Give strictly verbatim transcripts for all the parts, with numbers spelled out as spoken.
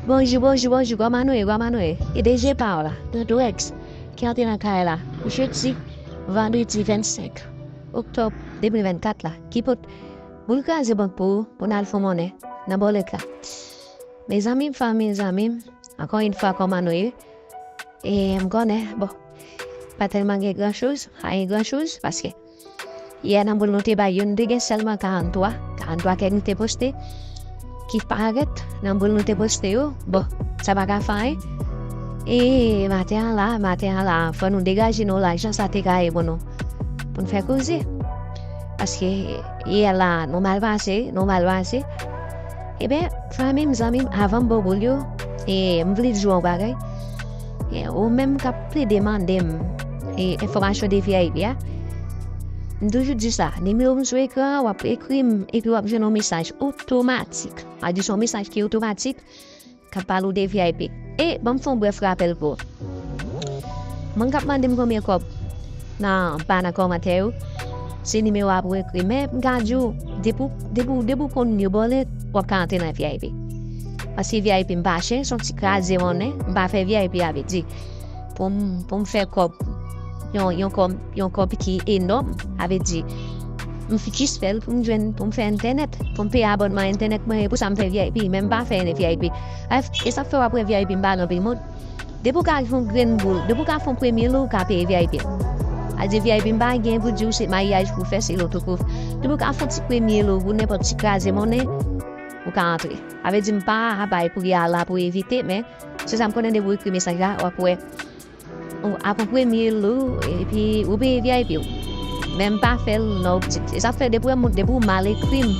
Bonjou, bonjou, bonjou, kòman nou ye, kòman nou ye? E D J pa w la, Tonton Rex, ki antre nan kay la, jodi, vandredi vennsenk oktòb de mil vennkat la, ki pot boul kraze bank pou ou, pou n al fè monnen nan bòlèt la. Mezanmi, fanmi, zanmi m, ankò yon fwa, kòman nou ye? E m konnen, bon, pa tèlman gen gran choz, pa gen gran choz, paske yè nan boul nou te bay yo, nou te gen sèlman karantwa, karantwa kèk nou te poste, ki parèt nan boul nou te poste yo. Bon, sa pa ka fè anyen. E maten an la, maten an la, fò nou degaje nou lajan sa te ka ye pou nou, pou n fè koze. Paske yè la, nou mal pase, nou mal pase. Ebyen, fanmi m, zanmi m, avan m ba w boul yo, e m vle di w yon bagay. E ou menm k ap plede mande m e enfòmasyon de V I P a, m toujou di sa, nimewo m sou ekran an, w ap ekri m, epi w ap jwenn yon mesaj otomatik. A di se yon mesaj ki otomatik k ap pale w de V I P. E ban m fè yon brèf rapèl pou ou. Moun k ap mande m konbyen kòb nan, pa nan kòmantè yo, se nimewo a pou w ekri. Men m ka di w, depi w, depi w, depi w konn nimewo bòlèt, w ap ka antre nan V I P. Paske V I P m pa chen, se yon ti kraze monnen, m pa fè V I P, a vle di, pou m, pou m fè kòb, yon, yon kòb, yon kòb ki enòm, a vle di, m fi-, jis fè l pou m jwenn, pou m fè entènèt, pou m peye abònman entènèt mwen, e pou sa m fè V I P, men m pa fè V I P. Brèf, e sa k fè w ap wè V I P m pa gen anpil moun. Depi w ka fè yon grenn boul, depi w ka fè yon premye lo, w ka peye V I P. A di V I P m pa gen pou di w se maryaj pou w fè, se loto pou w. Depi w ka fè yon ti premye lo pou nenpòt ti kraze monnen, ou ka antre. A vle di m pa bay pou y a la pou evite, men se sa m konnen, depi w ekri mesaj la, w ap wè. Ou ap yon premye lo, epi ou peye V I P w. Men m pa fè l nan optik. E sa fè depi w, depi w mal ekri m,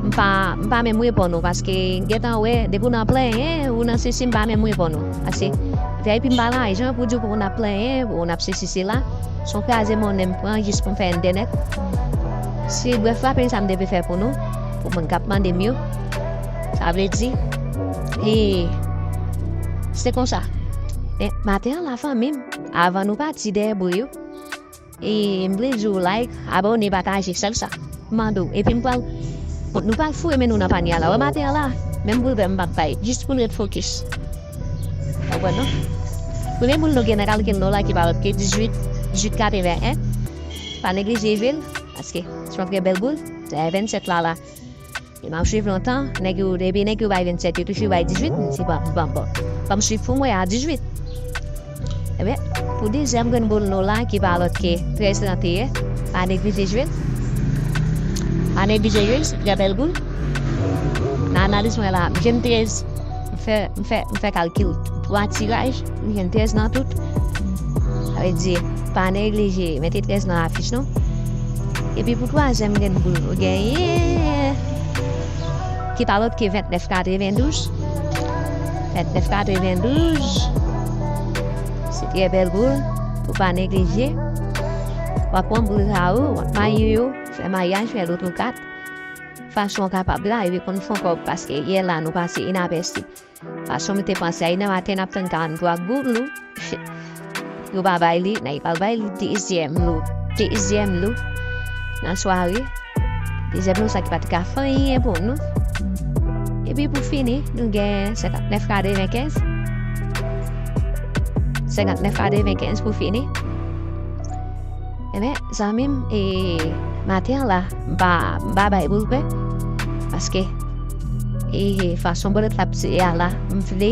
m pa, m pa menm reponn ou, paske m gentan wè, depi w nan plenyen, ou nan sesi, m pa menm reponn ou. Paske V I P m pa lajan pou di w pou w n ap plenyen, pou w n ap sesi sela. Se yon kraze monnen m pran jis pou m fè entènèt. Se brèf rapèl sa m te vle fè pou nou, pou moun k ap mande m yo. Sa vle di, e, se konsa. Men maten an la, fanmi m, avan nou pati dèyè boul yo, e m vle di w like, abòne, pataje, sèl sa m mande w. Epi m pral, nou pral foure men nou nan panye a la. Wè maten an la, menm boul vè m p ap bay, jis pou n ret fokis. Konprann non? Premye boul nou gen nan kalkil nou la ki pa lòt ke dizuit, dizuit katreven en. Pa neglije jwe l, paske se yon trè bèl boul. Dayè vennsèt la la. E m ap swiv lontan, nèg yo, depi nèg yo bay vennsèt, yo toujou bay dizuit, m di, bon, bon, bon. Ban m swiv pou m wè a dizuit. Ebyen, pou dezyèm grenn boul nou la, ki pa lòt ke trèz trannteyen, pa neglije jwe l. Pa neglije jwe l, se trè bèl boul. Nan analiz mwen la, m jwenn trèz. M fè, m fè, m fè kalkil twa tiraj, m jwenn trèz nan tout. Sa vle di, pa neglije mete trèz nan afich nou. Epi pou twazyèm grenn boul nou genyen, ki pa lòt ke vennèf katrevendouz. Vennèf katrevendouz. Se trè bèl boul, pou pa neglije. W ap pran boul sa yo, w ap maye yo, fè maryaj, fè loto kat. Fason w kapab la, epi konn fè yon kòb, paske yè la nou pase inapèsi. Fason m te panse a, nan maten n ap tann karantwa goud lou. Yo pa bay li, nan yo pral bay li dezyèm lou. Dezyèm lou nan sware. Dezyèm lou sa ki pa t ka fè anyen pou nou. Epi pou fini, nou gen senkantnèf katrevenkenz. Senkantnèf katrevenkenz pou fini. Ebyen, zanmi m, e, maten an la, m pa, m pa bay boul vè, paske, e, fason bòlèt la ap tire a la, m vle,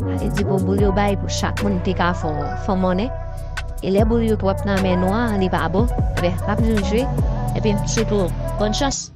ale di pou boul yo bay pou chak moun te ka fè, fè monnen. E lè boul yo twòp nan men nou an, li pa bon. Ebyen, m ap jwe, epi m swete w bòn chans.